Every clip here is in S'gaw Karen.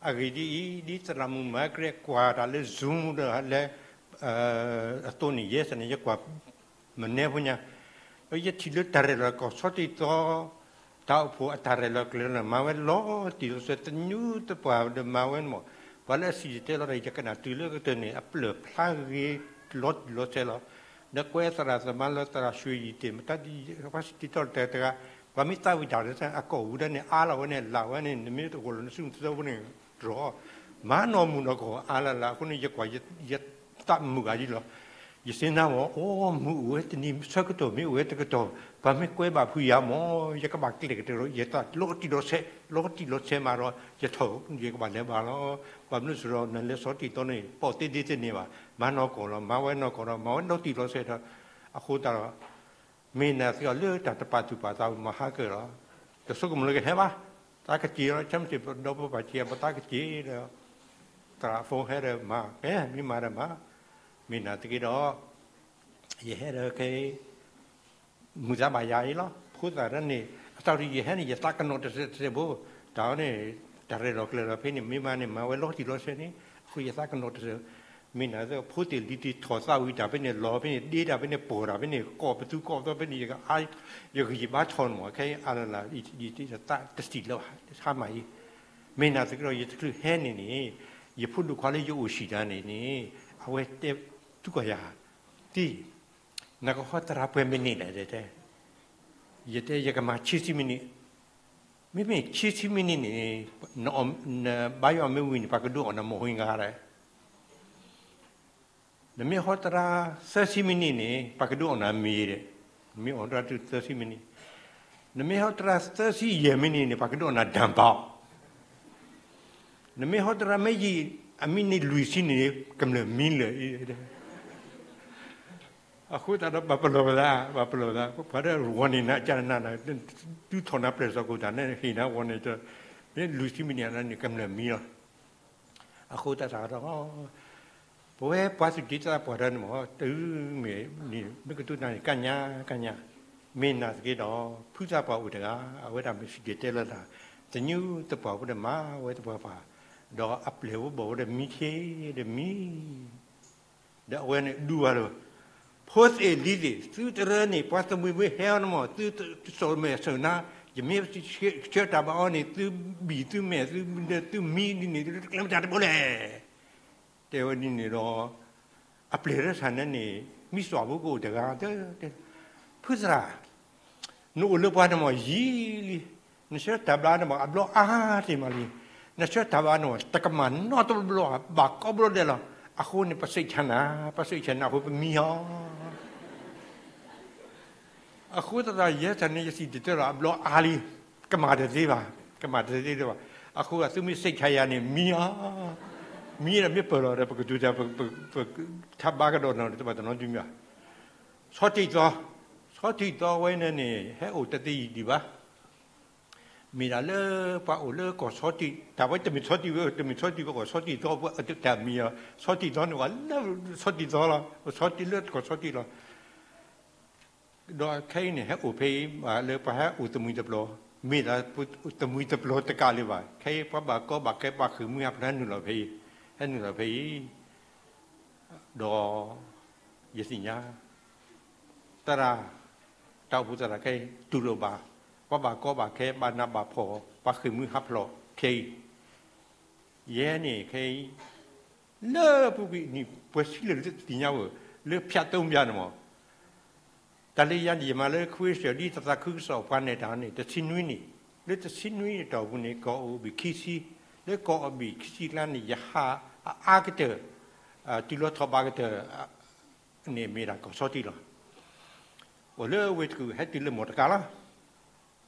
အဂ့ၢ်ဒ်အံၤ, ဒ်သရၣ်မုၣ်မၤကရဲးကွၢ်တၢ်လၢ Zoom ဒီးလၢ အသိးန့ၣ် ယဲစ့ၢ်န့ၣ် ယကွၢ်မနဲဖိညါ, ဒီးယထံၣ်လၢတၢ်ရဲၣ်လီၤကီၢ်ဆီတံၢ်သီ တၢ်အိၣ်ဖှိၣ်အတၢ်ရဲၣ်လီၤကျဲၤလီၤန့ၣ် မၤဝဲလီၤတံၢ်လီၤဆဲး တညူတပှၢ်ဒီးမၤဝဲန့ၣ်မး, ပှၤလၢအစံၣ်တဲၤတဲလီၤတၢ် ယကနၣ်တုၤလၢကတၢၢ်န့ၣ် အပျၢၢ်ဖျါဂ့ၤလီၤတံၢ်လီၤဆဲးလီၤ. ဒီးကွဲးသရၣ်သမါလၢသရၣ်ရွှ့ယံၤတ့ၢ် မတၤ ပှၤစံၣ်တဲၤတဲလီၤတၢ်တဂၤ, ပှၤမ့ၢ်သးဝံၣ်တၢ်လၢအကီၢ်ဝံၤဒၣ်န့ၣ် အါလီၤဝဲန့ၣ် လၢ်ဝဲန့ၣ် နမ့ၢ်တဂီၢ်လီၤနစုၣ်နသးဖိန့ၣ် တြီ မၤနီၢ်မုၢ်နီၢ်ကီၢ်အါလၢ်လၢ် အဃိန့ၣ် ယကွၢ်ယသးမုာ်ဂၤယံၤလီၤ. ယစံးနၤမ့ၢ် အိ မုၢ်အိၣ်ဝဲတနံၤဆၢကတီၢ် မ့ၢ်အိၣ်ဝဲတကတီၢ် ပှၤမ့ၢ်ကွဲးဘၣ်ဖုးယၤမ့ၢ် ယကဘၣ်ကျဲၤကတၢၢ်လီၤ ယသးလီၤတံၢ်လီၤဆဲး လီၤတံၢ်လီၤဆဲးမးဒီး ယထီၣ် ယကဘၣ်လဲၤဘၣ်လီၤ. ဘၣ်မနုၤစ့ၢ်ဒီး နလဲၤဆီတံၢ်သီန့ၣ် ပိာ်သ့ဒ့သ့န့ၣ်ဘၣ် မၤနီၢ်ကီၢ်လီၤ မၤဝဲနီၢ်ကီၢ်ဒီး မၤဝဲလီၤတံၢ်လီၤဆဲးဒီး အဃိသတးဒီး မ့ၢ်နၤသ့ၣ်အီၤလၢတၢ်တပာ်သူၣ်ပာ်သးမၤဟါကၢၢ်လီၤ. တဆိကမိၣ်လၢကဟဲဘၣ် သးကစ့ၤလီၤ ဆၢမုၢ်ဆ့ၣ်ဒီးပပာ်စ့ၤ ပသးကစ့ၤဒီး သရၣ်ဖိဟဲဒီးမၤ ကဲ မ့ၢ်မၤဒီးမၤ မ့ၢ်နၤသက့ဒီး ယဟဲဒီးခဲ မုာ်သးဘၣ်ယၤအံၤလီၤ. ဖိသၣ်တၢ်န့ၣ် အသးဒီးယဟဲန့ၣ် ယသးကနီၣ်တစဲးတစဲးဖိ တၢ်အီၤန့ၣ် တၢ်ရဲၣ်လီၤကျဲၤလီၤဖဲန့ၣ် မ့ၢ်မၤန့ၣ် မၤဝဲလီၤတံၢ်လီၤဆဲးန့ၣ် အဃိယသးကနီၣ်တစဲး မ့ၢ်နၤသ့ၣ် ဖိသ့ၣ်လံၤတံၢ်ထီၣ်သးဝံၤတၢ်ဖဲန့ၣ် လီၤဖဲန့ၣ် ဒ့တၢ်ဖဲန့ၣ် ပိာ်တၢ်ဖဲန့ၣ် ကိးပသူကိးပသီဖဲန့ၣ် ယက ယဂံၢ်ယဘါထီၣ်န့ၣ်မး ခဲအံၤအါလၢ်လၢ် ယသးတစံၣ်လၢၤဘၣ် ဟါမၢ်အံၤ မ့ၢ်နၤသက့ဒီး ယတချုးဟဲန့ၣ်န့ၣ် ယဖိဒိၣ်ခွါလၢယအိၣ်ဆံးတၢ်န့ၣ်န့ၣ် အဝဲတဲသံကွၢ်ယၤ သံ နကဟီသရၣ်ပှဲၤမံးနံးလဲၣ်တဲ ယတဲ ယကမၤဆံဆံမံးနံး, မ့မ့ၢ်ဆံဆံမံးနံးန့ၣ် နဘါယွၤမ့ၢ်ဝံၤန့ၣ် ပှၤကဒုးအီၣ်နၤမ့ၢ်ဟူဂၤလဲၣ် နမ့ၢ်ဟီသရၣ်သၢဆံမံးနံးန့ၣ် ပှၤကဒုးအီၣ်နၤမ့ၤဒီး နမ့ၢ်ဟီသရၣ်သၢဆံမံးနံး, နမ့ၢ်ဟီသရၣ်သၢဆံယဲၢ်မံးနံးန့ၣ် ပှၤကဒုးအီၣ်နၤဒၣ်ဘၣ် နမ့ၢ်ဟီသရၣ်မ့ၢ်ယံာ်အမံးနံးလွံၢ်ဆံန့ၣ် ကမျၢၢ်မံလၢာ်အံၤ အဃိသတးဒီး ပပလီၢ်ပသး ပပလီၢ်ပသး ပှၤဒီး warning နၤကနၣ်နၤ သုထီၣ်နၤပျဲၢ်စီၤကိၣ်တၢ်န့ၣ် ဟ့ၣ်နၤ warning န့ၣ် လွံၢ်ဆံမံးနံးန့ၣ် ကမျၢၢ်မံလီၤ. အဃိသတးဒီး ပဝဲပှၤသူၣ်က့သးပှၢ်တၢ်န့ၣ်မ့ၢ် တုၤမ့ၢ် မ့ၢ်ကတိၤတၢ်န့ၣ် ကညး ကညး မ့ၢ်နၤသက့ဒီး ဖုသးပှၢ်အိၣ်တဂၤ အဝဲဒၣ်မ့ၢ်စံၣ်တဲၤတဲလီၤတၢ် သညူးသပှၢ်ဖိဒီးမၤဝဲသပှၢ်ပှၢ် ဒီးအပျဲၢ်ဖိဘီၣ်ဖိဒီးမံဆ့ဒီးမံ ဒီးအဝဲန့ၣ်ဒူဝဲလီၤ, ဖိသ့ၣ်လံၤသ့ၣ် သုတရၢန့ၣ် ပှၤသးမုာ်မ့ၢ်ဟဲအီၤန့ၣ်မ့ၢ် သုစိာ်မဲာ်စိာ်နါ, ယမ့ၢ်ဆှၢတၢ်ဘၣ်အီၤန့ၣ် သုဘံၣ်သုမဲာ် သုမံဒ်န့ၣ် သုတကျဲမတၤတဘိလဲၣ် တဲဝဲဒ်န့ၣ်ဒီး အပျဲၢ်လၢဆၣ်န့ၣ်န့ၣ် မံစီၣ်ဖိကအိၣ်တဂၤ တဲ ဖုသရၣ် နအိၣ်လၢပှၤန့ၣ်မ့ၢ်ယံာ်လံ, နဆှၢတၢ်ဘျါန့ၣ်မ့ၢ် အဘျီအါတ့ၢ်မးလံ, နဆှၢတၢ်ဘျါန့ၣ်မ့ၢ် တကမၣ်နီတဘျီ ဘၣ်ကိးဘျီဒဲးလီၤ, အဃိန့ၣ် ပစံးဆၢနၤ, ပစံးဆၢနၤအဃိပမံအီၤ အဃိသတးဒီး ယဲတၢ်န့ၣ် ယစံၣ်တဲၤတဲလီၤ အဘျီအါလံ, ကမၣ်တသ့ဘၣ်, ကမၣ်တသ့ဘၣ်, အဃိသုမ့ၢ်စံးဆၢယၤန့ၣ် မံအီၤ, မံဒီးမ့ၢ်ပၢၢ်လီၤဒီး ပကတုၤတၢ် ပထးဘါကဒီးနီၤ တဘၣ်တနီၤဒုးမ့ၢ်ဘၣ်, ဆီထံၣ်သီ, ဆီထံၣ်သီဝဲန့ၣ်န့ၣ် ဟဲအိၣ်တသ့ယံာ်ဒံးဘၣ် မ့ၢ်ဒၣ်လၢပှၤအိၣ်လၢကီၢ်ဆီထံး, တၢ်ဝဲတမ့ၢ်ဆီထံးဝဲ တမ့ၢ်ဆီထံးဝဲကီၢ်ဆီထံးသီ တၢ်မံၤအီၤ ဆီထံးသီန့ၣ် ပှၤလၢဆီထံးသီလီၤ, ဆီထံးလၢကီၢ်ဆီထံးလီၤ. ဒီးခဲအံၤန့ၣ် ဟဲအိၣ်ဖဲအံၤ ဘၣ်လၢပှၤဟဲအိၣ်သမံသပျီၤ, မ့ၢ်ဒၣ်သမံသပျီၤတကးလၢၤဘၣ်, ခဲအံၤပှၤဘၣ်ကီဘၣ်ခဲ ပှၤဃ့ၢ်မှံဟးဖျိးဟဲနုာ်လီၤဖဲအံၤ, ဟဲနုာ်လီၤဖဲအံၤ ဒီး ယသ့ၣ်ညါ သရၣ်, တၢ်အိၣ်ဖှိၣ်သရၣ်ခဲအံၤ တူၢ်လိာ်ဘၣ်, ပှၤဘၣ်ကီဘၣ်ခဲ ဘၣ်နးဘၣ်ဖှီၣ်, ပှၤဃ့ၢ်မှံဟးဖျိးခဲအံၤ, ယဲန့ၣ်ခဲအံၤ လၢပူၤကွံာ်နံၣ်ပှဲၤဆံလၢာ်လၢသ့ၣ်ညါဝဲ လၢဖၠးသိပၠးန့ၣ်မး တၢ်လၢယၤန့ၣ် ယမၤလၢ Christian ဒ်တၢ်သးခုကစီၣ်ပှၤနဲၣ်တၢ်န့ၣ် တဆံနွံနံၣ်, လၢတဆံနွံနံၣ်တီၢ်ပူၤန့ၣ် ကီၢ်အိၣ်ဘ့ၣ်ခံဆံ, လၢကီၢ်အိၣ်ဘ့ၣ်ခံဆံကျါန့ၣ် ယဟးအအါကတၢၢ်, တုၤလီၤထီၣ်ဘးကတၢၢ် န့ၣ်မ့ၢ်ဒၣ်ကီၢ်ဆီထံးလီၤ. အိၣ်လၢဝ့ၢ်တကူၣ် ဟဲတုၤလၢမိၢ်တကးလီၤ.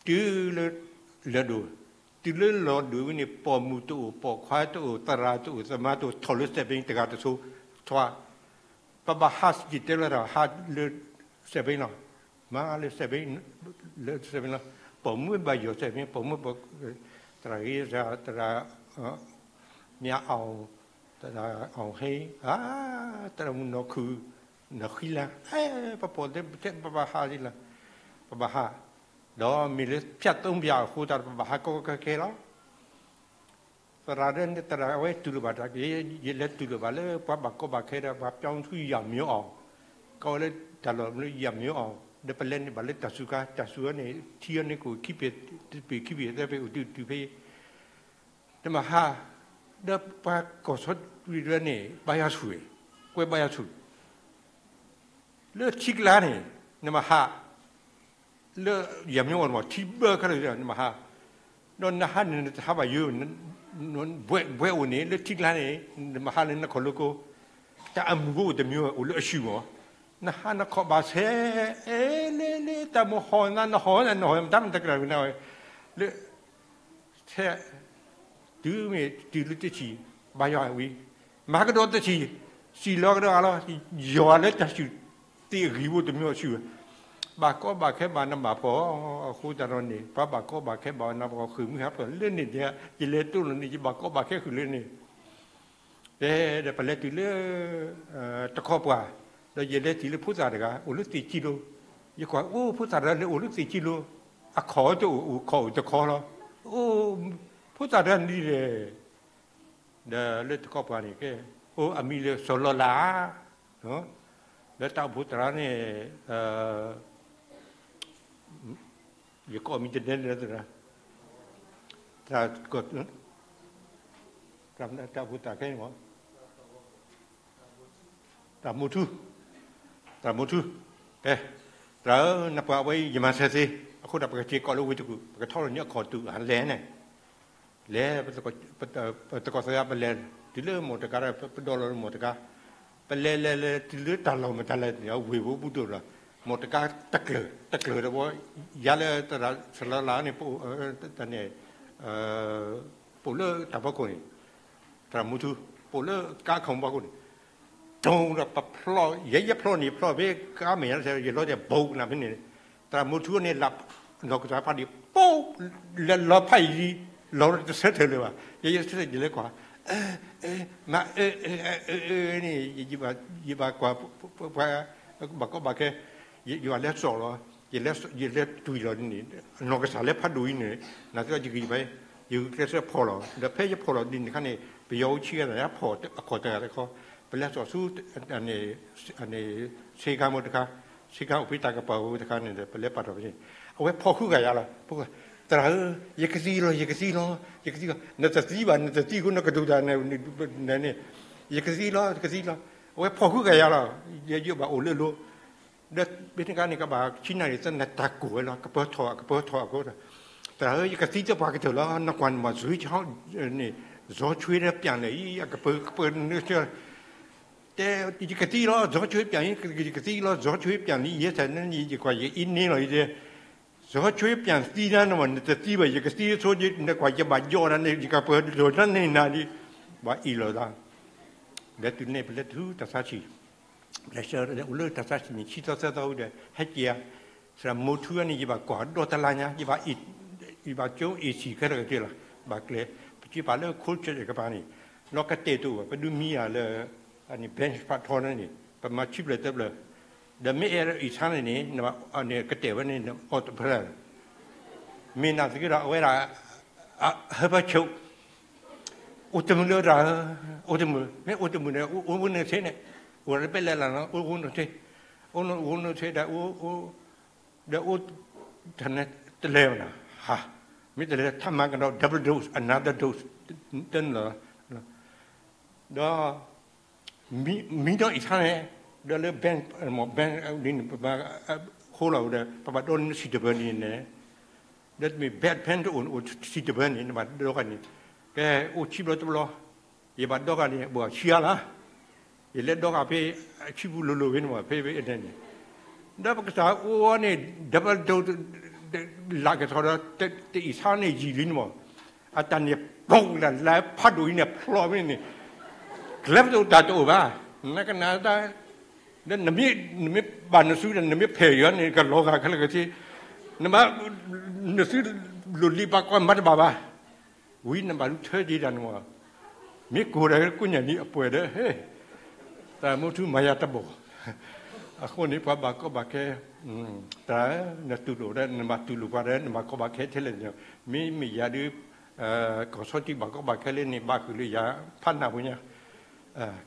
တုၤလၢလီၤဒိၣ်, တုၤလၢလီၤဒိၣ်ဝဲန့ၣ် ပိာ်မုၣ်တအိၣ် ပိာ်ခွါတအိၣ် သရၣ်တအိၣ် သမါတအိၣ် ထီၣ်လၢစဲးဘ့တဂၤတဆိ, ထွါ, ပဘၣ်ဟးစံၣ်တဲၤတဲလီၤတၢ် ဟးလၢစဲးဘ့လီၤ. မၤလၢစဲးဘ့, လၢစဲးဘ့လီၤ. ပိာ်မုၣ်ဘၣ်ယိၣ်စဲးဘ့ ပိာ်မုၣ်, သရၣ်ဂ့ၤ သရၣ်, မ့ၢ်အီၤ, သရၣ်အီၤဟ့, သရၣ်မုၣ်နီၢ်ခုၣ်, နီၢ်ဃံလၤ, ပပိာ်တဲ ပဘၣ်ဟးလံလီၤ. ပဘၣ်ဟး, ဒီးမ့ၢ်လၢဖၠးသိပၠးအဃိသတးဒီး ပဘၣ်ဟးကီကီခဲခဲလီၤ. သရၣ်ဒီးန့ၣ် သရၣ်အဝဲတူၢ်လိာ်ဘၣ်တၢ်က့ၤ, ယလဲၤတူၢ်လိာ်ဘၣ်လၢပှၤဘၣ်ကီဘၣ်ခဲဒီး ပှၤပျီထူယၣ်မၠိအီၤ, ကီဝဲလၢတၢ်လီၢ်လၢယၣ်မၠိအီၤ, ဒီးပလဲၤန့ၢ်ဘၣ်လၢတၢ်စူၤခါ, တၢ်စူၤအီၤန့ၣ် ထံအီၤန့ၣ်ကအိၣ်ခံဖျၢၣ်, တဖျၢၣ်ခံဖျၢၣ်သၢဖျၢၣ်အိၣ်တုၤတုၤဖဲ နမဟါ, ဒီးပှၤကီၢ်ဆီတရံးဒၢန့ၣ် ဘါယွၤဆူၣ်, ကွဲဘါယွၤဆူၣ်, လၢထံကျါန့ၣ် နမဟါ, လၢယၣ်မၠိအီၤန့ၣ် ထံဘၢခဲလၢာ် နမဟါ, ဒီးနဟါန့ၣ် နတဟါဘၣ်ယိာ်, ဘှဲးအိၣ်န့ၣ် လၢထံကျါန့ၣ် နမဟါလၢနခီၣ်လိကိ, တၢ်အမုၢ်ဖိအိၣ်တမံၤအိၣ်လၢအဆူၣ်မး, နဟါနခီၣ်ဘၣ်ဆဲး, အဲလဲလဲ တၢ်မိၢ်ဟီၣ်နၤ နဟီၣ်နၤ နဟီၣ် မတၤမတၤကရၢၢ်ဝဲနၤဝဲ, လၢ ထဲ, တုၤမ့ၢ်တုၤလၢတထံၣ်, ဘါယွၤဝံၤ, မၤကဒီးတထံၣ်, စံၣ်လီၤကဒီးအလီၤ, ယွၤလၢတၢ်ဆူၣ်သ့ၣ်အဂံၢ်ဘိတမံၤအဆူၣ်, ဘၣ်ကီဘၣ်ခဲဘၣ်နဘၣ်ဖှီၣ်, အဃိသတးဒီးန့ၣ် ပှၤဘၣ်ကီဘၣ်ခဲဘၣ်နဘၣ်ဖှီၣ် ဃ့ၢ်မှံဟးဖျိးလၢန့ၣ်, ယလဲၤတိၢ်လီၤန့ၣ် ယဘၣ်ကီဘၣ်ခဲဃုာ်လၢန့ၣ် တဲဒီးပလဲၤတုၤလၢ တခီပှၤ, ဒီးယလဲၤတုၤလၢဖိသၣ်တဂၤ အိၣ်လၢသ့ၣ်ကံလိ, ယကွၢ်အိၣ်ဖိသၣ်တဂၤန့ၣ် အိၣ်လၢသ့ၣ်ကံလိ, အခီၣ်တအိၣ် အိၣ်ခီၣ်အိၣ်တခီလီၤ, အိၣ်ဖိသၣ်တဂၤန့ၣ်လဲၣ်, ဒီးလၢတခီပှၤန့ၣ်ကဲ, အိၣ်အမံၤလၢစီၤလီၤလး, လၢတၢ်အိၣ်ဖှိၣ်သရၣ်န့ၣ် ယကိးမံၤတနဲလၢသရၣ်, တၢ်, တၢ်အိၣ်ဖှိၣ်သရၣ်ခဲအံၤမး, သရၣ်မိၢ်ထူ, သရၣ်မိၢ်ထူ, ကဲ, သရၣ်ဧၢ, နပှၤဝဲအံၤယမၤစၢၤသ့, အဃိဒီးပကက့ၤကိးလၢဝ့ၢ်တကူၣ် ပကထီၣ်လီၤန့ၢ်အခီၣ်တူာ်အလဲၣ်န့ၣ်, လဲၤ, ပသကိးသရၣ်ပလဲၤ, တုၤလၢမိၢ်တကါဒီး ပဒီလီၤလၢမိၢ်တကါ, ပလဲၤလဲၤလဲၤတုၤလၢတၢ်လီၢ်မတၤလဲၣ်န့ၣ် ဝ့ၢ်ဖိဘူၣ်ဒိၣ်လီၤ, မိၢ်တကါတကျၢၤ, တကျၢၤဒီးဝဲ, ယၤလၢသရၣ်စီၤလီၤလးန့ၣ်, န့ၣ် ပိာ်လၢတၢ်ဖီခိၣ်န့ၣ်, သရၣ်မိၢ်ထူ, ပိာ်လၢကါခီၣ်ဖီခိၣ်န့ၣ်, တုၤဒီးပဖျီ, ယဲယဖျီန့ၣ် ဖျီဖဲကါမဲာ်ညါ ယလီၤတဲဘိးကနၣ်ဖဲန့ၣ်, သရၣ်မိၢ်ထူန့ၣ် လၢနီၢ်ကစၢ်ဖးဒံး ပိာ်, လၢလီၤဖးယံၤ, လီၤတဆၢထၢၣ်လၢၤဘၣ်, ယဲယဆၢထၢၣ်ယလဲၤကွၢ်, မၤအၢ, အၢ, အၢန့ၣ်, ယဘၣ်ကွၢ်, ပှၤ, ဘၣ်ကီဘၣ်ခဲ, ယဘၣ်လဲၤစိာ်လီၤ, ယလဲၤတွံၢ်လီၤန့ၣ်, နီၢ်ကစၢ်လၢဖးဒိၣ်အံၤန့ၣ်, နာ်သက့ယဂံၢ်ယဘါ, ယဂုာ်ကျဲးစၢးဖီၣ်လီၤ, ဒီးဖဲယဖီၣ်လီၤဒ်န့ၣ်တခါန့ၣ် ပယီၤအိၣ်ဆံးဂၤန့ၣ် ယဖီၣ်အခီၣ်တဂၤတခီ, ပလဲၤစိာ်ဆူ န့ၣ်, ဆ့ကၤမိၢ်တခါ, ဆ့ကၤအိၣ်ဖဲတၢ်ကပၤဝဲတခါန့ၣ်ဒီး ပလဲၤပာ်ထီၣ်ဖဲန့ၣ်, အဝဲဖီၣ်ဃုဂၤယၤလီၤ, သရၣ်ဧၢ, ယကသံလီၤ, ယကသံလီၤ, ယကသံလီၤ, နတသံဘၣ်, နတသံဃိနကတိၤတၢ်န့ၣ်, န့ၣ်, ယကသံလီၤ, ယကသံလီၤ, အဝဲဖီၣ်ဃုဂၤယၤလီၤ, ယယဘၣ်အိၣ်လၢအလိၤ ဒီးဖဲန့ၣ်တခါန့ၣ် ကဘၣ်ဆံးနၢ်ရံၣ်သၢနၢ် တၢ်ကိၢ်ဝဲလီၤ, ကပၢၤထီၣ်, ကပၢၤထီၣ်အဃိ, သရၣ်ဧၢ, ယကသံသပှၢ်ကတၢၢ်လီၤ, နကွၢ်န့ၣ်မး ဇီၤဆွ့ဒီးပျၢ်လဲၣ်အံၤ အကပၢၤကပၢၤန့ၣ်, တဲ, ယကသံလီၤ, ဇီၤဆွ့ပျၢ်အံၤ, ယကသံလီၤ, ဇီၤဆွ့ပျၢ်လံ, ယဲၢ်ဆၢန့ၣ် ယကွၢ်ယအ့န့လီၤ, ယတဲ, ဇီၤဆွ့ပျၢ်သံနၤန့ၣ်မး နတသံဘၣ်, ယကသံဆိ, နကွၢ်ယဘၣ်ယီနၤန့ၣ် ယကပၢၤလီၤနၤန့ၣ်နၤဒ်, ဘၣ်အ့ၣ်လိာ်သး, ဒီးတုၤန့ၣ် ပလဲၤတုၤတၢ်ဆါဆံၣ် ပလဲၤဆှၢအိၣ်လၢတၢ်ဆါဆံၣ်န့ၣ် ဆံသီသၢသီဝံၤဒီး ဟဲက့ၤဧါ, သရၣ်မိၢ်ထူန့ၣ် ယဘၣ်ကွၢ်ဒီတလါညါ, ယဘၣ်, ယဘၣ်ကၠိအ့ၣ်ဆံၣ်ခဲလၢာ်ကတၢၢ်လီၤ, ဘၣ်ကျဲၤ, ပက့ၤပာ်လၢ cold church ကပၤန့ၣ်, နီၢ်ကတဲာ်တအိၣ်ဘၣ်, ပဒုးမံယၤလၢ bench ဖးထီန့ၣ်န့ၣ် ပမၤဆံဘျဲၣ်သၢဘျၣ်, ဒီးမ့ၢ်အဲၣ်ဒိးအ့ၣ်ဆါန့ၣ်န့ၣ် နဘၣ်, န့ၣ်ကတဲာ်ဝဲန့ၣ် အီၣ်တဖျၢၣ် မ့ၢ်နာ်သက့ဒီး အဝဲဒၣ် ဟၢဖၢဆိး, အိၣ်တမုာ်လၢတၢ်, အိၣ်တမုာ်, မ့ၢ်အိၣ်တမုာ်န့ၣ် အိၣ်ဝဲန့ၣ်ဆ့န့ၣ်, အိၣ်တပဲလဲၣ်လၢ်လီၤ, အိၣ်ဝဲန့ၣ်ဆ့, အိၣ်ဝဲန့ၣ်ဆ့ဒီး အိၣ်, ဒီးအိၣ်, တလဲၤဘၣ်နၤ, ဟါ, မ့ၢ်တလဲၤ ထပ်မၤကဒီး double dose, another dose, တၢ်န့ၣ်လီၤ, ဒီး မံ, မံဒီးအ့ၣ်ဆါန့ၣ်, ဒီးလၢ bench, bench ဒ်န့ၣ် ပဘၣ်, ဃိလီၤဝဲဒီး ပဘၣ်ဒီနံၣ်ဆံတဘၢန့ၣ်န့ၣ်, ဒီးမ့ၢ် bedpan တအိၣ်န့ၣ် အိၣ်ဆံတဘၢန့ၣ် နဘၣ်ဒီဂၤန့ၣ်, ကဲ, အိၣ်ဆံဘျီတဘျီ, ယဘၣ်ဒီဂၤန့ၣ် ဘၣ်ဆံးအါလီၤ, ယလဲၤဒီဂၤဖဲ ဆံပူၤလိၤလိၤဖဲန့ၣ်မး ဖဲဖဲန့ၣ်, ဒီးပကစၢ်အိၣ်န့ၣ် double dose လၢ်ကထီၣ်ဒီး တအ့ၣ်ဆါန့ၣ်ယံာ်လံန့ၣ်မး, အတၢ်န့ၣ် ပိာ်လၢ် လၢဖးဒိၣ်အံၤန့ၣ် ဖျိးမ့ၢ်န့ၣ်, ကျဲပတအိၣ်တၢ်တအိၣ်ဘၣ်, နကနၣ်တၢ်, ဒီးနမ့ၢ်, နမ့ၢ်ဘၣ်နစုဒီး နမ့ၢ်ဖဲးယၤန့ၣ် ကလီၤဂာ်ခဲလၢာ်ကဆ့, နဘၣ်, နစုလိၣ်လံပာ်ကွၢ်မၤတဘၣ်ဘၣ်, ဝံၤနဘၣ်ဒုးထၢက့ၤတၢ်န့ၣ်မး, မ့ၢ်ကိၢ်ဒီးကိၣ်ညၣ်လံအပှဲၤဒီး, ဟဲ, သရၣ်မိၢ်ထူမၤယၤတဘီၣ်, အဃိန့ၣ် ပှၤဘၣ်ကီဘၣ်ခဲ, သရၣ်ဧၢ, နတူၢ်လိာ်ဒီး နဘၣ်တူၢ်လိာ်ပှၤဒီး နဘၣ်ကီဘၣ်ခဲထဲလဲၣ်န့ၣ်, မ့မ့ၢ်ယၤဒုး ကီၢ်ဆီထံးဘၣ်ကီဘၣ်ခဲလၢန့ၣ် ဘၣ်ဃုာ်လၢယၤဖးနၢ်ဖိညါ,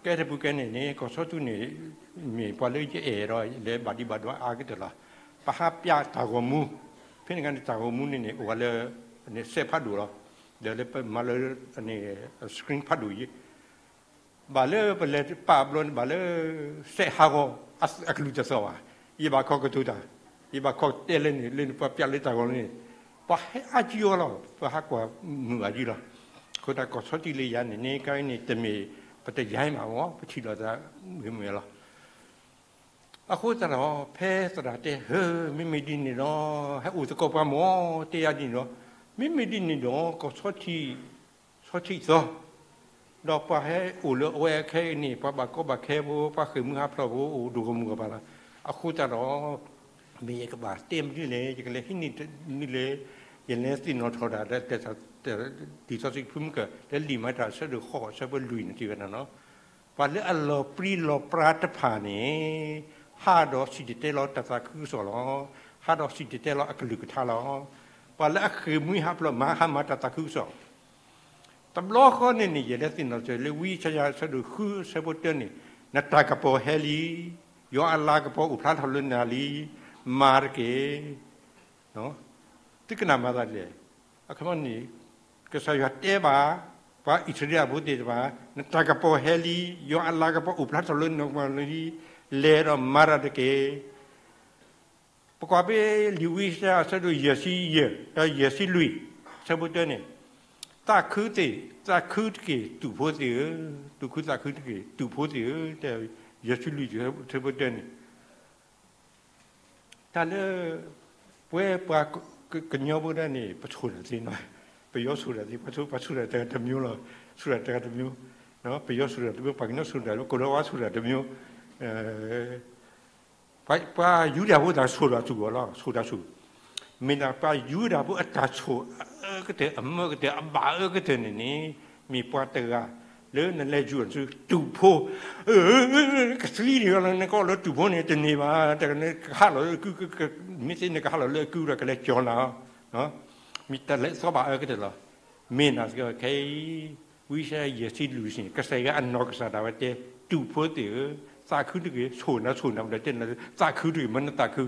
ကဲထီၣ်ပူၤကဲန့ၣ်န့ၣ် ကီၢ်ဆီထံးန့ၣ် မ့ၢ်ပှၤလၢယအဲၣ်ဒီးလဲၤဘၣ်ဒံးဘၣ်ဒွးအါကတၢၢ်လီၤ. ပဟးပျးတၢ်ဂီၤမူ, ဖဲန့ၣ်အခါန့ၣ် တၢ်ဂီၤမူန့ၣ်န့ၣ် အိၣ်ဝဲလၢ စဲးဖးဒိၣ်လီၤ. ဒီးလၢပမၤလၢ screen ဖးဒိၣ်အံၤ ဘၣ်လၢပလဲၤပာ်ဘျီန့ၣ် ဘၣ်လၢ စဲးဟးဂီၤ အကလုၢ်တသီၣ်ဘၣ်. ယဘၣ်ခိးကတိၤတၢ်, ယဘၣ်ခိးတဲလၢန့ၣ် လၢန့ၣ်ပှၤပျးလၢတၢ်ဂီၤန့ၣ် ပှၤဟဲအါကံအီၤလီၤ. ပှၤဟးကွၢ်မုာ်ဘၣ်ကံလီၤ. အဃိသတး ကီၢ်ဆီထံးလၢယၤန့ၣ်န့ၣ် ကါအံၤန့ၣ် တမ့ၢ်ပတယါမးမ့ၢ် ပထံၣ်လိာ်သးဂ့ၤမုာ်လီၤ. အဃိသတးဒီး ဖဲသရၣ်တဲ ဟၢ မ့မ့ၢ်ဒ်န့ၣ်ဒီး ဟဲအိၣ်သကိးပှၤမ့ၢ် တဲယၤဒ်န့ၣ်ဒီး, မ့မ့ၢ်ဒ်န့ၣ်ဒီး ကီၢ်ဆီထံး ဆီထံးသီ ဒီးပှၤဟဲအိၣ်လၢအဝဲအခဲအံၤန့ၣ် ပှၤဘၣ်ကီဘၣ်ခဲဖိ ပှၤဃ့ၢ်မှံဟးဖျိးဖိ အိၣ်ဒိၣ်ဂီၢ်မုၢ်ဂီၢ်ပၤလီၤ. အဃိသတးဒီး မ့ၢ်ယကဘၣ်တဲမနုၤလဲၣ် ယကလဲၤဟံးန့ၢ်မနုၤလဲၣ်, ယလဲၤသ့ၣ်နီၣ်ထီၣ်တၢ်ဒီး လံာ်စီဆှံဖုမုၢ်ကၢၢ် လၢလံာ်မၤတၢ်အဆၢဒိၣ်ဃိး အဆၢဖိလွံၢ်န့ၣ် တဲဝဲဒၣ်နီၤ, ပှၤလၢအလီၤပြံလီၤပြါတဖၣ်န့ၣ် ဟးဒီးစံၣ်တဲၤတဲလီၤတၢ်သးခုကစီၣ်လီၤ. ဟးဒီးစံၣ်တဲၤတဲလီၤအကလုၢ်ကထါလီၤ. ပှၤလၢအဃ့ၢ်မှံဟးဖျိးမၤဟးမၤတၢ်သးခုကစီၣ် တဘျီဃီန့ၣ်န့ၣ် ယလဲၤသ့ၣ်နီၣ်ထီၣ်လၢ ဝံယၡါယၤ အဆၢဒိၣ်ဃုအဆၢဖိတၢန့ၣ်, နတၢ်ကပီၤဟဲလံ, ယွၤအလၤကပီၤအိၣ်ဖျါထီၣ်လၢနၤလံ, မၤတက့ၢ်. သုကနၣ်မၤသးဒ်လဲၣ်. အခီပညီန့ၣ် ကစၢ်ယွၤတဲဘၣ် ပှၤအံၣ်စရ့လးဖိသ့ၣ်တဖၣ်, နတၢ်ကပီၤဟဲလံ, ယွၤအလၤကပီၤအိၣ်ဖျါထီၣ်လၢနၤလံ, လဲၤဒီးမၤတၢ်တက့ၢ်. ပကွၢ်ဖဲလံာ်ဝံယၡါယၤ အဆၢဒိၣ်ယဲၢ်ဆံယဲၢ် ဒီးယဲၢ်ဆံလွံၢ် အဆၢဖိတၢန့ၣ်, သးခုသ့ၣ် သးခုတက့ၢ် သုးဖိသ့ၣ်ဧၢ, သုးခုသးခုတက့ၢ် သုးဖိသ့ၣ်ဧၢ, ယဲၢ်ဆံလွံၢ် အဆၢဖိတၢန့ၣ် တၢ်လၢ ပဝဲပှၤကညီဖိတၢ်န့ၣ် ပဆိၣ်တၢ်သ့နီၤ, ပယီၤဆိၣ်တၢ်သ့, ပှၤဆိၣ်တၢ်တဂၤတမျိုးလီၤ, ဆိၣ်တၢ်တဂၤတမျိုး, ပယီၤဆိၣ်တၢ်တမျိုး, ပှၤကညီဆိၣ်တၢ်တမျိုး, ကိၤလၤဝါဆိၣ်တၢ်တမျိုး, ပှၤယူဒၤဖိသးဆိၣ်တၢ်ဆူၣ်လီၤ, ဆိၣ်တၢ်ဆူၣ်, မ့ၢ်ဒၣ်ပှၤယူဒၤဖိအတၢ်ဆိၣ်အအၢကတၢၢ် အမၢကတၢၢ် အဘၣ်အၢကတၢၢ်န့ၣ်န့ၣ် မ့ၢ်ပှၤတဂၤ လၢနလဲၤယူၤအီၤဆူ တူၢ်ဖိ, ကသံန့ၣ်လီၤ နကအီၣ်လၢတူၢ်ဖိန့ၣ် တန့ၢ်ဘၣ်, နကဟးလီၤလၢအကု, မ့ၢ်သ့နကဟးလီၤလၢအကုဒီး ကလဲၤကၠီၤနၤ, မ့ၢ်တၢ်လဲၤသီဘၣ်အၢကတၢၢ်လီၤ. မ့ၢ်နာ်သက့ ခဲအံၤ ဝံယၡါယၤ ယဲၢ်ဆံလွံၢ်န့ၣ် ကစၢ်ယွၤအနီၢ်ကစၢ်ဒၣ်ဝဲတဲ, တူၢ်ဖိသ့ၣ်ဧၢ, သးခုတက့ၢ်, ဆိၣ်နၤဆိၣ်နၤ ပတဲနၤ သးခုတက့ၢ်, မၢနသးခု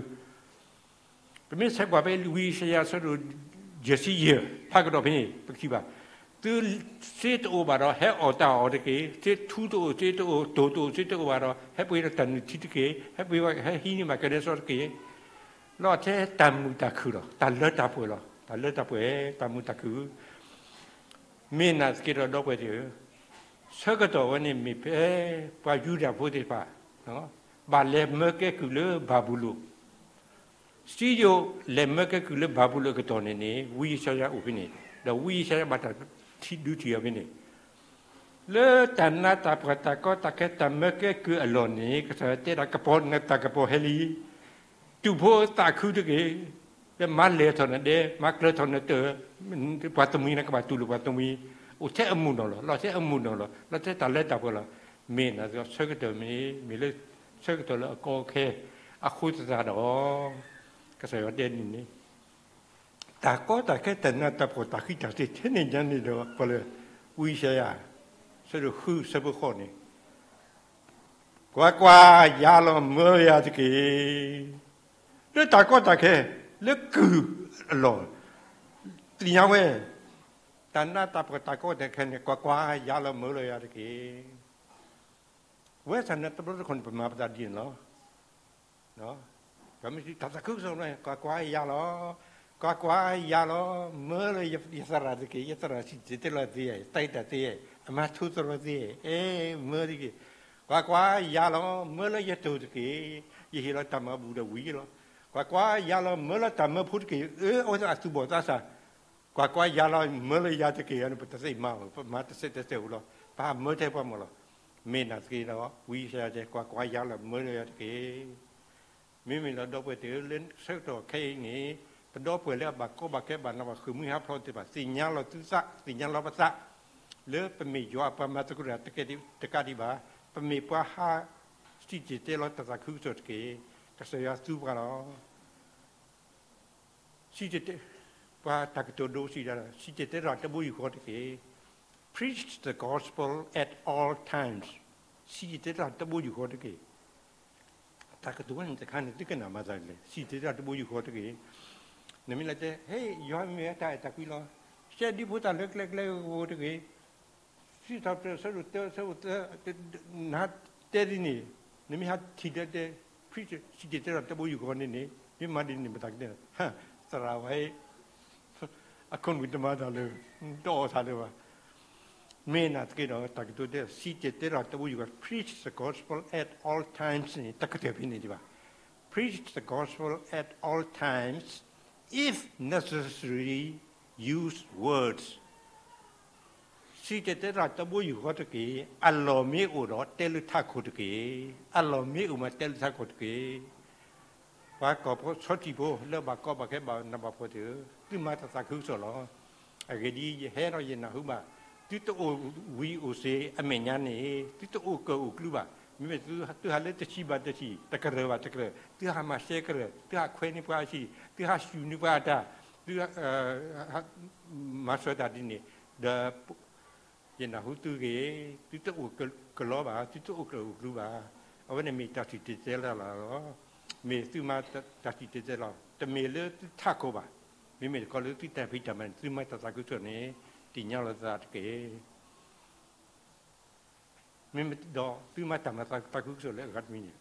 ပမ့ၢ်ဆဲးကွၢ်ဖဲဝံယၡါယၤ အဆၢဒိၣ်ယဲၢ်ဆံယဲၢ် ဖးကဒီးဖဲန့ၣ် ပကထံၣ်ဘၣ်, သုစ့တအိၣ်ဘၣ်ဒီး ဟဲအီၣ်တၢ်အီၣ်တက့ၢ်, စ့ထူတအိၣ် စ့တအိၣ် တိၢ်တအိၣ် စ့တအိၣ်ဘၣ်ဒီး ဟဲပှ့ၤဒီးတၢ်နုၢ်ထံတက့ၢ်, ဟဲပှ့ၤ ဟဲဟံးန့ၢ်ဘၣ်ကဲဒဲစီတက့ၢ်, လီၤထဲတၢ်မုာ်တၢ်ခုၣ်လီၤ, တၢ်လၢတၢ်ပှဲၤလီၤ, တၢ်လၢတၢ်ပှဲၤ တၢ်မုာ်တၢ်ခုၣ် မ့ၢ်နာ်သက့ဒီး ဒီပုၢ်ဝဲၢ်သ့ၣ်ဧၢ, ဆၢကတီၢ်ဝဲန့ၣ်မ့ၢ်ဖဲ ပှၤယူဒၤဖိသ့ၣ်တဖၣ် ဘၣ်လဲၤမၢကဲကုၢ်လၢဘၤဘူလိၣ်, စံယိၣ်လဲၤမၢကဲကုၢ်လၢဘၤဘူလိၣ်အကတီၢ်န့ၣ်န့ၣ် ဝံယၡါယၤအိၣ်ဖဲန့ၣ်, ဒီးဝံယၡါယၤဘၣ်တၢ်ထံၣ်ဒုးထံၣ်အီၤဖဲန့ၣ် လၢတၢ်နးတၢ်ဖှီၣ်တၢ်ကီတၢ်ခဲတၢ်မၢကဲကုၢ်အလီၢ်န့ၣ် ကစၢ်ယွၤတဲဒၣ် ကပီၤနတၢ်ကပီၤဟဲလံ, တူၢ်ဖိသးခုတက့ၢ်, လၢမၤလဲၢ်ထီၣ်နဒဲ မၤကျၢၤထီၣ်နတၢၢ်, ပှၤတမှံၤန့ၣ်ကဘၣ်တူၢ်လိာ်ပှၤတမှံၤ, အိၣ်ထဲအမုာ်နီၢ်လီၤ, လီၤထဲအမုာ်နီၢ်လီၤ, လီၤထဲတၢ်လၢတၢ်ပှဲၤလီၤ, မ့ၢ်နာ်သက့ ဆၢကတီၢ်မ့ၢ် မ့ၢ်လၢဆၢကတီၢ်လၢအကီအခဲ, အဃိသတးဒီး ကစၢ်ယွၤတဲဒ်န့ၣ် တၢ်ကီတၢ်ခဲတၢ်နးတၢ်ဖှီၣ်တၢ်ဃံတၢ်စ့ၤထဲန့ၣ်ညါန့ၣ်ဒီး ပှၤလၢ ဝံယၡါယၤ အဆၢဒိၣ်ဃုအဆၢဖိဃိးန့ၣ်, ကွၢ်ကွၢ်, ယၤလီၤ, မၢယၤတက့ၢ်. လၢတၢ်ကီတၢ်ခဲ လၢကုၢ်အလီၢ် သ့ၣ်ညါဝဲ တၢ်နးတၢ်ဖှီၣ်တၢ်ကီတၢ်ခဲန့ၣ် ကွၢ်ကွၢ်, ယၤလီၤ, မၢလီၤယၤတက့ၢ်. ဝဲဆၣ်န့ၣ်တဘျီတခီၣ်န့ၣ် ပမၤပသးဒ်န့ၣ်လီၤ. ပမ့ၢ်တၢ်သးခုကစီၣ်န့ၣ် ကွၢ်ကွၢ်, ယၤလီၤ, ကွၢ်ကွၢ်, ယၤလီၤ, မၢလီၤယသရၣ်တက့ၢ်. ယသရၣ်စံၣ်တဲၤတဲလီၤသ့, တၢ်အဲၣ်တၢ်သ့, အမၤထူသရီသ့, အဲ, မၢတက့ၢ်. ကွၢ်ကွၢ်, ယၤလီၤ, မၢလီၤယတိၢ်တက့ၢ်. ယဟ့ၣ်လီၤတၢ်မၤဘူၣ်ဒီးဝံၤလီၤ. ကွၢ်ကွၢ်, ယၤလီၤ, မၢလီၤတၢ်မၢဖိတက့ၢ်. အၢ, အဝဲသ့ၣ်အသူၣ်ဘီၣ်သးစၢ်. ကွၢ်ကွၢ်, ယၤလီၤ, မၢလီၤယၤတက့ၢ်. န့ၣ် ပတသ့ၣ်မၤဘၣ်, ပမၤတစဲးတစဲးဧိၤလီၤ. ပဟးမၢထဲပှၤမၢလီၤ. မ့ၢ်နာ်သက့ဒီး ဝံယၡါယၤတဲ ကွၢ်ကွၢ်, ယၤလီၤ, မၢလီၤယၤတက့ၢ်. မ့မ့ၢ်လီၤ ဒီပုၢ်ဝဲၢ်သ့ၣ်ဧၢ, လၢဆၢကတီၢ်ခဲအံၤန့ၣ် ပဒီပုၢ်ဝဲၢ်လၢအဘၣ်ကီဘၣ်ခဲ ဘၣ်နးဘၣ်ဃ့ၢ်မှံဟးဖျိးသ့ၣ်တဖၣ် သ့ၣ်ညါလီၤသုသး, သ့ၣ်ညါလီၤပသး လၢပမ့ၢ်ယွၤအပှၤမၤသကိးတၢ်တကးဒံးဘၣ်, ပမ့ၢ်ပှၤဟးစံၣ်တဲၤတဲလီၤတၢ်သးခုကစီၣ်တက့ၢ်. ကစၢ်ယွၤသူပှၤလီၤ. စံၣ်တဲၤတဲ ပှၤတၢ်ကတိၤဒိစံးဒၣ်, စံၣ်တဲၤတဲလီၤတဘိယူၢ်ဃီတက့ၢ်. Preach the gospel at all times. စံၣ်တဲၤတဲလီၤတဘိယူၢ်ဃီတက့ၢ်. တၢ်ကတိၤဝဲန့ၣ်တခါန့ၣ် သုကနၣ်မၤသးဒ်လဲၣ်, စံၣ်တဲၤတဲလီၤတဘိယူၢ်ဃီတက့ၢ်. နမ့ၢ်လၢတဲ, ဟဲ, ယွၤမ့ၢ်ဝဲတၢ်အဲၣ်တၢ်ကွံလီၤ. ရှဲဒ်ဖိသၣ်လၢကျဲကျဲဧိၤတဂ့ၤ, စံးထီၣ်ပတြၢၤ ဆၢဒိၣ်တၢ ဆၢဖိတၢ, နဟးတဲဒ်န့ၣ်, နမ့ၢ်ဟးထံၣ်ဒီးတဲ, preach, စံၣ်တဲၤတဲလီၤတဘိယူၢ်ဃီန့ၣ်န့ၣ်, မ့ၢ်မၤဒ်န့ၣ် မတၤကတဲ, သရၣ်ဝဲ, အခိၣ်နူာ်တမၤတၢ်လၢ, တအီၣ်သးလၢၤဘၣ်. မ့ၢ်နာ်သက့ဒီး တၢ်ကတိၤတဲ စံၣ်တဲၤတဲလီၤတဘိယူၢ်ဃီ, preach the gospel at all times န့ၣ် တကတၢၢ်ဖဲန့ၣ်ဒံးဘၣ်. Preach the gospel at all times, if necessary, use words. စံၣ်တဲၤတဲလီၤတဘိယူၢ်ဃီတက့ၢ်. အလီၢ်မ့ၢ်အိၣ်ဒီးတဲလၢထးခိၣ်တက့ၢ်. အလီၢ်မ့ၢ်အိၣ်မးတဲလၢထးခိၣ်တက့ၢ်. ပှၤကီၢ်ဖိဆီထံၣ်ဖိလၢဘၣ်ကီဘၣ်ခဲဘၣ်နးဘၣ်ဖှီၣ်သ့ၣ်ဧၢ, သုမၤတၢ်သးခုကစီၣ်လီၤ. အဂ့ၢ်ဒ်အံၤ, ယဟဲဒီးယနၢ်ဟူဘၣ်, သုတအိၣ်ဝံၤအိၣ်စ့ၤအမဲာ်ညါန့ၣ်, သုတအိၣ်ကၢၢ်အိၣ်ကျူဘၣ်. မ့မ့ၢ်သုဟးလၢတဆံးဘၣ်တဆံး, တကရၢၢ်ဘၣ်တကရၢၢ်, သုဟးမၤရှဲကရၢၢ်, သုဟးခွဲန့ၢ်ပှၤအဟံၣ်, သုဟးဆူၣ်န့ၢ်ပှၤအတၢ်, သု မၤစၢၤတၢ်ဒ်န့ၣ်, ဒီး ယနၢ်ဟူသုဂ့ၤ, သုတအိၣ်ကလီဘၣ်, သုတအိၣ်ကၢၢ်အိၣ်ကျူဘၣ်. အဝဲန့ၣ်မ့ၢ်တၢ်စံၣ်တဲၤတဲလီၤလီၤ. မ့ၢ်သုမၤတၢ်စံၣ်တဲၤတဲလီၤ, တမ့ၢ်လၢသုထးခိၣ်ဘၣ်, မ့မ့ၢ်တခီလၢသုတၢ်ဖံးတၢ်မၤန့ၣ် သုမၤတၢ်သးခုကစီၣ်န့ၣ် သ့ၣ်ညါလီၤသးတက့ၢ်. မ့မ့ၢ်ဒီးသုမၤတၢ်မၤသးခုကစီၣ်လၢအဂၤတမံၤန့ၣ်,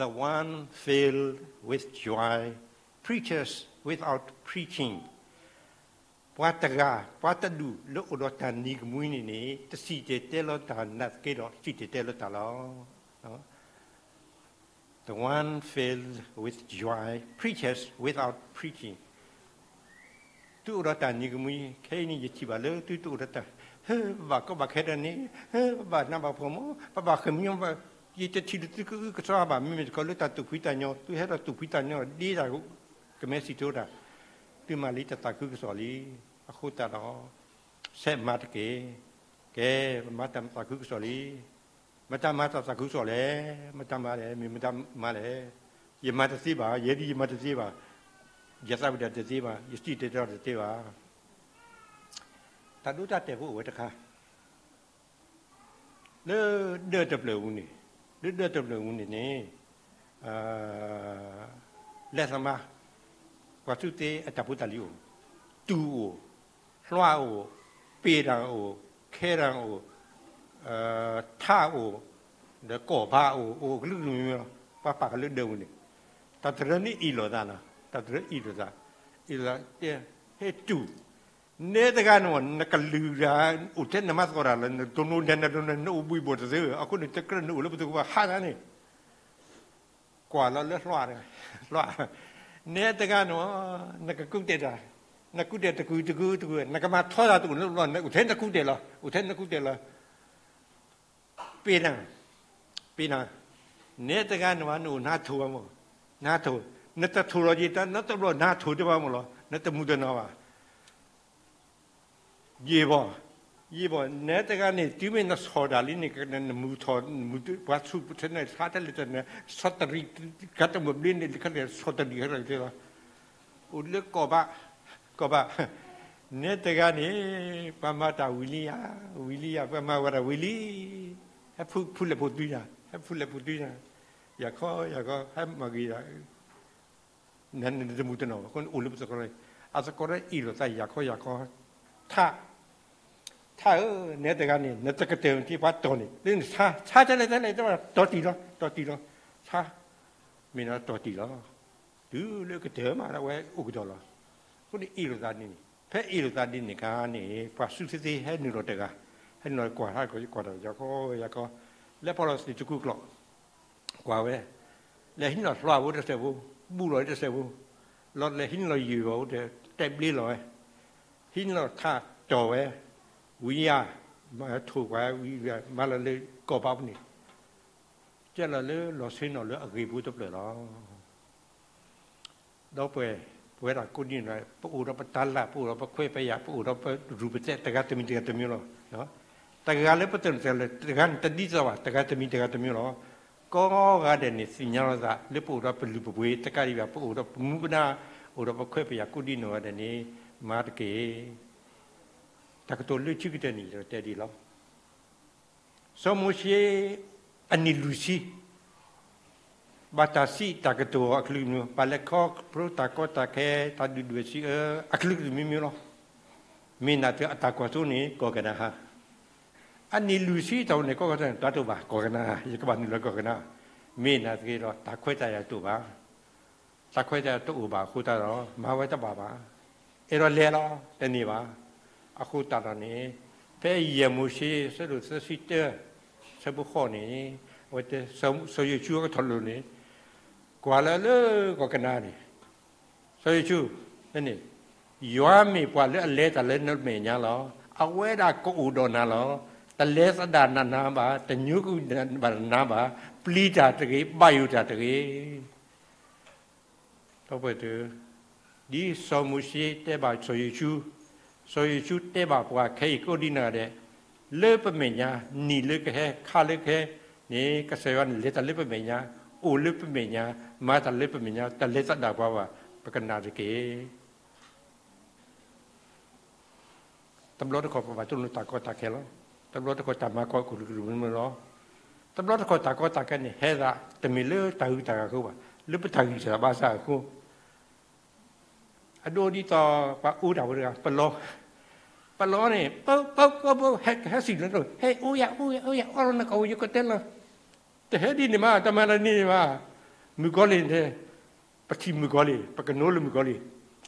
The one filled with joy preaches without preaching. ပှၤတဂၤ, ပှၤတဒူၣ်လၢအိၣ်ဒီးတၢ်နံၤကမှံန့ၣ်န့ၣ် တစံၣ်တဲၤတဲလီၤတၢ်နာ်သက့ဒီး စံၣ်တဲၤတဲလီၤတၢ်လီၤ. The one filled with joy preaches without preaching. သုအိၣ်ဒီးတၢ်နံၤကမှံ, ခဲအံၤန့ၣ် ယထံၣ်ဘၣ်လၢသုတအိၣ်ဒီးတၢ်, ဟဲ, ဘၣ်ကီဘၣ်ခဲတၢ်န့ၣ်, ဟဲ, ဘၣ်နးဘၣ်ဖှီၣ်မး, ပဘၣ်ဃ့ၢ်မှံဘၣ်, ယတထံၣ်လၢသုကအုကစွါဘၣ်, မ့မ့ၢ်တခီလၢတၢ်သူၣ်ဖှံသးညီ, သုဟဲဒီးသူၣ်ဖှံသးညီ, ဒ့တၢ်ကမဲစံးထီၣ်တၢ်, သုမၤလံတၢ်သးခုကစီၣ်လံ. အဃိသတးဒီး ဆဲးမၤတက့ၢ်. ကဲ, ပမၤတၢ်သးခုကစီၣ်လံ. မတၤမၤတၢ်သးခုကစီၣ်လဲၣ်, မတၤမၤလဲၣ်, မ့ၢ်မတၤမၤလဲၣ်. ယမၤတသ့ဘၣ်, ယဲဒ်ယမၤတသ့ဘၣ်, ယသးဝံၣ်တၢ်တသ့ဘၣ်, ယစံၣ်တဲၤတဲလီၤတသ့ဘၣ်. တၢ်ဒိတၢ်တဲာ်ဖိအိၣ်ဝဲတခါ လၢဒၢးတဖျၢၣ်အပူၤန့ၣ်, လၢဒၢးတဖျၢၣ်အပူၤန့ၣ်န့ၣ်, လဲၤသးမါ, ပှၤသူသ့အတၢ်ဖိတၢ်လံၤအိၣ်, တူၢ်အိၣ်, လွှၣ်အိၣ်, ပ့ၢ်တၢ်အိၣ်, ခဲတၢ်အိၣ်, ထၣ်အိၣ်, ဒီးကီၢ်ဖးအိၣ်, အိၣ်ကလုာ်ကလုာ်မံၤမံၤလီၤ. ပှၤပာ်ဃာ်လၢဒၢးပူၤန့ၣ်, တၢ်တရၢန့ၣ်အ့ၣ်လိာ်သးနီၤ, တၢ်တရၢအ့ၣ်လိာ်သး, အ့ၣ်လိာ်သးတဲ, ဟဲတူၢ် နဲတဂၤန့ၣ် နကလုၢ်ဒၣ်, အိၣ်ထဲနမၤသကိးတၢ်လီၤ, နတနီၤဒဲးနတနီၤ နအိၣ်ဘှံးဘိၣ်တသ့, အဃိန့ၣ် တကြၢးနအိၣ်လၢပသကိးဘၣ်ဟးတၢ်န့ၣ်, ကွၢ်လီၤလၢလွှၣ်, လွှၣ်, နဲတဂၤန့ၣ် နကကူးတဲာ်တၢ်, နကူးတဲာ်တကူးတကူးတကူး, နကမၤထီတၢ်တအိၣ်လၢဘျီ, အိၣ်ထဲနကူးတဲာ်လီၤ, အိၣ်ထဲနကူးတဲာ်လီၤ. ပ့ၢ်နၤ, ပ့ၢ်နၤ, နဲတဂၤန့ၣ် နအိၣ်နါထိၣ်ဘၣ်မး, နါထိၣ်, နတထိၣ်လီၤက့ၤတၢ်နီတဘျီ နါထိၣ်တဘၣ်မးလီၤ, နတမူတနီၤဘၣ်. ယံာ်ဘၣ်, ယံာ်ဘၣ်, နဲတဂၤန့ၣ် တုၤမ့ၢ်နဆီၣ်တၢ်လံန့ၣ် နမူထီၣ်, ပှၤဆူၣ်ထဲန့ၣ် ဆါတၢ်လဲၤတၢ်န့ၣ် ဆီၣ်တရံး, ကတမုာ်ဘျ့န့ၣ် ဆီၣ်တရံးခဲလၢာ်လီၤ. အိၣ်လၢကီၢ်ဘၣ်, ကီၢ်ဘၣ်, နဲတဂၤန့ၣ် ပှၤမၤတၢ်ဝံၤလံယၤ, ဝံၤလံယၤ, ပှၤမၤဝဲဒၣ်ဝံၤလံ, ဟဲဖုလဲၣ်ဖိတုၤယၤ, ဟဲဖုလဲၣ်ဖိတုၤယၤ, ယၤခီ, ယၤခီ, ဟဲမၤဂ့ၤယၤ နတမူတနီၤဘၣ်, အဃိန့ၣ်အိၣ်လၢပသကိး, အသကိးဒီးအ့ၣ်လိာ်သးယၤခီယၤခီ, ထၣ်, ထၣ်ဧၢ, နဲတဂၤန့ၣ် နတကတၢၢ်ထံပှၤတီၢ်န့ၣ်, လၢနဆါ, ဆါတလဲၤတလဲၤ, တီၢ်တံၢ်လီၤ, တီၢ်တံၢ်လီၤ, ဆါ, မ့ၢ်နတီၢ်တံၢ်လီၤ. တုၤလၢကတၢၢ်မးဒီးဝဲအိၣ်ကဒီးလီၤ. အဃိန့ၣ်အ့ၣ်လိာ်သးဒ်န့ၣ်, ဖဲအ့ၣ်လိာ်သးဒ်န့ၣ်အခါန့ၣ် ပှၤစုသ့သ့ဟဲနုာ်လီၤတဂၤ, ဟဲနုာ်လီၤကွၢ်ထါကွၢ်ထါ ယၤခီယၤခီ, လဲၤဖီၣ်လီၤသ့ၣ်တကူၣ်ကျီၣ် ကွၢ်ဝဲ, လဲၤဟံးလီၤလွှၣ်ဖိတစဲးဖိ, ဘူၣ်လီၤတစဲးဖိ, လီၤလဲၤဟံးလီၤယုၢ်ဘၣ်အိၣ်ဒီး တဲာ်ဘျ့လီၤဝဲ, ဟံးလီၤထၣ်တီၢ်ဝဲ, ဝံၤယၤ, မၤထိၣ်ကွၢ်ဝံၤ, မၤလီၤလၢကီၢ်ဘၣ်ပူၤန့ၣ်, ကဲလီၤလၢလီၤဆ့နီၤလၢအဂ့ၤဖိတဖျၢၣ်လီၤ. ဒီပုၢ်ဝဲၢ်, ပဝဲဒၣ်ကိးဒံနီၤ ပအိၣ်ဒီးပတၤလၢ်, ပအိၣ်ဒီးပခွဲးပယာ်, ပအိၣ်ဒီးပရူၢ်ပသဲး တဂၤတမံၤတဂၤတမံၤလီၤ. တဂၤလၢပတၢၢ်န့ၣ် တဂၤန့ၣ်တဒ်သိးဘၣ်, တဂၤတမံၤတဂၤတမံၤလီၤ. ကိးဂၤဒဲးန့ၣ် သ့ၣ်ညါလီၤသး လၢပအိၣ်ဒီးပလုၢ်ပပှ့ၤတကးဒံးဘၣ်, ပအိၣ်ဒီးပမူပဒါ, အိၣ်ဒီးပခွဲးပယာ်ကိးဒံနီၢ်ဂၤဒဲးန့ၣ် မၤတက့ၢ်. တၢ်ကတိၤလၢခံကတၢၢ်န့ၣ် ယတဲဒ်အံၤလီၤ. စီၤမိၤၡ့ အနံၣ်လွံၢ်ဆံ ဘၣ်တၢ်စံးတၢ်ကတိၤအကလုာ်ကလုာ်, ဘၣ်လဲၤခီဖျိတၢ်ကီတၢ်ခဲ တၢ်ဒုၣ်ဒွဲၣ်စံးအၢ အကလုာ်ကလုာ်မံၤမံၤလီၤ. မ့ၢ်နာ်သက့အတၢ်ကွၢ်စိန့ၣ် ကီၢ်ကနၤဧၣ်, အနံၣ်လွံၢ်ဆံတၢ်အိၣ်န့ၣ် ကီၢ်ကနၤဧၣ် တၢ်တအိၣ်ဘၣ် ကီၢ်ကနၤဧၣ် ယကဘၣ်နုာ်လီၤကီၢ်ကနၤဧၣ်. မ့ၢ်နာ်သက့ဒီး တၢ်ခွဲးတၢ်ယာ်တအိၣ်ဘၣ်. တၢ်ခွဲးတၢ်ယာ်တအိၣ်ဘၣ်အဃိသတးဒီး မၤဝဲတဘၣ်ဘၣ်. အဲၣ်ဒိးလဲၤလီၤ တန့ၢ်ဘၣ်. အဃိသတးဒီးန့ၣ် ဖဲယဲၢ်မိၤၡ့ အဆၢဒိၣ်သၢဆံတၢ အဆၢဖိဃိးန့ၣ် အဝဲတဲ စီၤယိၤၡူအကထီၣ်လိၤန့ၣ် ကွၢ်လၢလၢကီၢ်ကနၤဧၣ်န့ၣ် စီၤယိၤၡူ န့ၣ် ယွၤမ့ၢ်ပှၤလၢအလဲၤတၢ်လၢနမဲာ်ညါလီၤ. အဝဲဒၣ်ကအိၣ်ဒီးနၤလီၤ. တလဲၤသဒၣ်နၤဘၣ်, တညိကွံာ်ဘၣ်နၤဘၣ်, ပျံၤတၢ်တဂ့ၤ, ဘၣ်ယိၣ်တၢ်တဂ့ၤ. ဒီပုၢ်ဝဲၢ်, ဒ်စီၤမိၤၡ့တဲဘၣ်စီၤယိၤၡူ, စီၤယိၤၡူတဲဘၣ်ပှၤခဲအံၤကိးဒံနီၢ်ဂၤဒဲး, လၢပမဲာ်ညါ, နံၣ်လၢကဟဲ, ခါလၢကဟဲန့ၣ် ကစၢ်ယွၤန့ၣ်လဲၤတၢ်လၢပမဲာ်ညါ, အိၣ်လၢပမဲာ်ညါ, မၤတၢ်လၢပမဲာ်ညါ, တလဲၤသဒၣ်ပှၤဘၣ်, ပကနၣ်တက့ၢ်. တဘျီတခီၣ်ပဘၣ်တူၢ်လိာ်တၢ်ကီတၢ်ခဲလီၤ. တဘျီတခီၣ်တၢ်မၤကီကလုာ်ကလုာ်မုာ်မုာ်လီၤ. တဘျီတခီၣ်တၢ်ကီတၢ်ခဲန့ၣ် ဟဲသးတမ့ၢ်လၢတၢ်ဂုၤတၢ်ဂၤအဃိဘၣ်, လၢပတၢ်ဂံၢ်စၢ်ဘါစၢ်အဃိ. အဒိဒ်သိးပှၤအူတၢ်ဖိတဂၤ ပလီ, ပလီန့ၣ် ပ, ပ, ပ, ပ, ဟဲ, ဟဲစံၣ်လီၤ, ဟဲအိၣ်ယၤ, အိၣ်ယၤ, အိၣ်ယၤ, အီၣ်လီၤနကဝံၤ ယကတဲလီၤ. တဟဲဒ်န့ၣ်မး, တမၤတၢ်န့ၣ်မး. မုၣ်ကီၤလံၢ်န့ၣ် ပထံၣ်မုၣ်ကီၤလံၢ်, ပကနိးလၢမုၣ်ကီၤလံၢ်,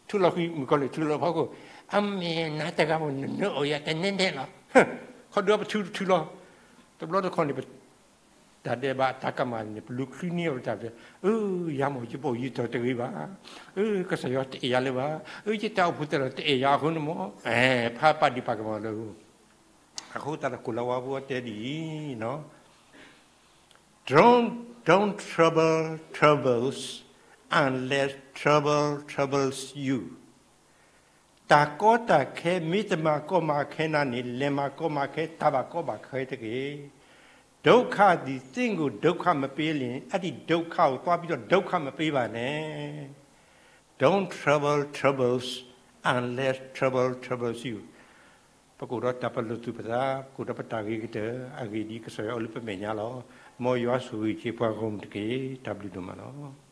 ထုးလီၤဃံမုၣ်ကီၤလံၢ်, ထုးလီၤဖီခိၣ်, အမ့ၢ်နၤတဂၤမ့ၢ်နနၢအီၣ်ယၤ တနဲနဲလီၤ. ခီဒုးပထုးထုးလီၤ. တဘျီတခီၣ်န့ၣ် တၢ်ဒဲးဘးတၢ်ကမၣ်န့ၣ် ပလူၤချုနံၤအီၤပတၢ်ဖဲ, အၢ ယၤမ့ၢ်ယဘီၣ်ယံၤထီၣ်တဂ့ၤဘၣ်, အၢ ကစၢ်ယွၤတအဲၣ်ယၤလၢၤဘၣ်, အၢ ယတၢ်အိၣ်ဖှိၣ်သရၣ်တအဲၣ်ယၤအဃိန့ၣ်မ့ၢ်, အဲ ဖးပာ်ဒံးပာ်ကမၣ်လၢ အဃိသတးဒီး ကိၤလၤဝါဖိတဲဒ်အံၤ, Don't trouble troubles unless trouble troubles you. တၢ်ကီတၢ်ခဲ မ့ၢ်တမၤကီမၤခဲနၤန့ၣ် လဲၤမၤကီမၤခဲ တၢ်ဘၣ်ကီဘၣ်ခဲတဂ့ၤ. ဒုက္ခသည်သင့်ကို ဒုက္ခမပေးလျှင် အဲဒီဒုက္ခကို သွားပြီးတော့ ဒုက္ခမပေးပါနဲ့. Don't trouble troubles unless trouble troubles you. ပကအိၣ်ဒီးတၢ်ပလီၢ်သူၣ်ပသး, ပကအိၣ်ဒီးပတၢ်ဂ့ၤကတၢၢ်, အဂ့ၢ်ဒ်အံၤ ကစၢ်ယွၤအိၣ်လၢပမဲာ်ညါလီၤ. မ်ယွၤဆိၣ်ဂ့ၤက့ၤပှၤဂီၢ်မုၢ်တက့ၢ်. တၢ်ဘျုးဒိၣ်မးလီၤ.